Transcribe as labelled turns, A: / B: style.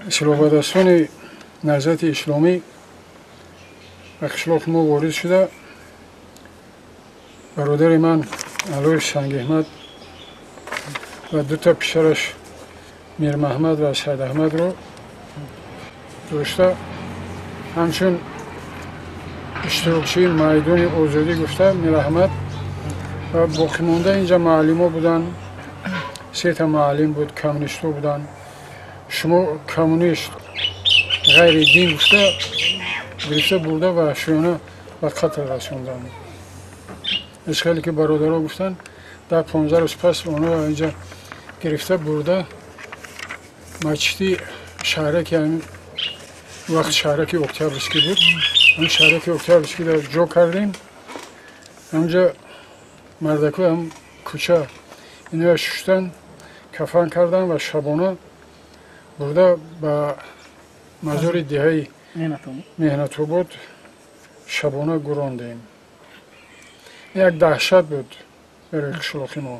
A: Силоҳбадастони Наҳзати Исломӣ ба қишлоқи мо ворид шуда, бародари ман Алоев Сангеҳмад ва дута писараш Мирмаҳмад ва Сайдаҳмадро дошта, ҳамчун иштирокчии Майдони Озодӣ гуфта, Мираҳмад ва боқимонда инҷа муаллимо буданд, сета муаллим буд, коммунистҳо буданд. Шумо коммунист, ғайри дин гуфта, гирифта бурда ва шуёна ба қатл расонданд. Хеле ки бародаро гуфтанд, 10-15 рӯз пас онҳо инҷа гирифта бурда масҷиди шаҳраки, вақт шаҳраки Октябрьский буд, ҳам шаҳраки Октябрьский дар ҷо кардем. Ҳамҷа мардако ҳам кӯча инро шуштан, кафан кардан ва шабона бурда ба мазори деҳаи Меҳнатобод шабона гурондем. Як даҳшат буд барои қишлоқи мо.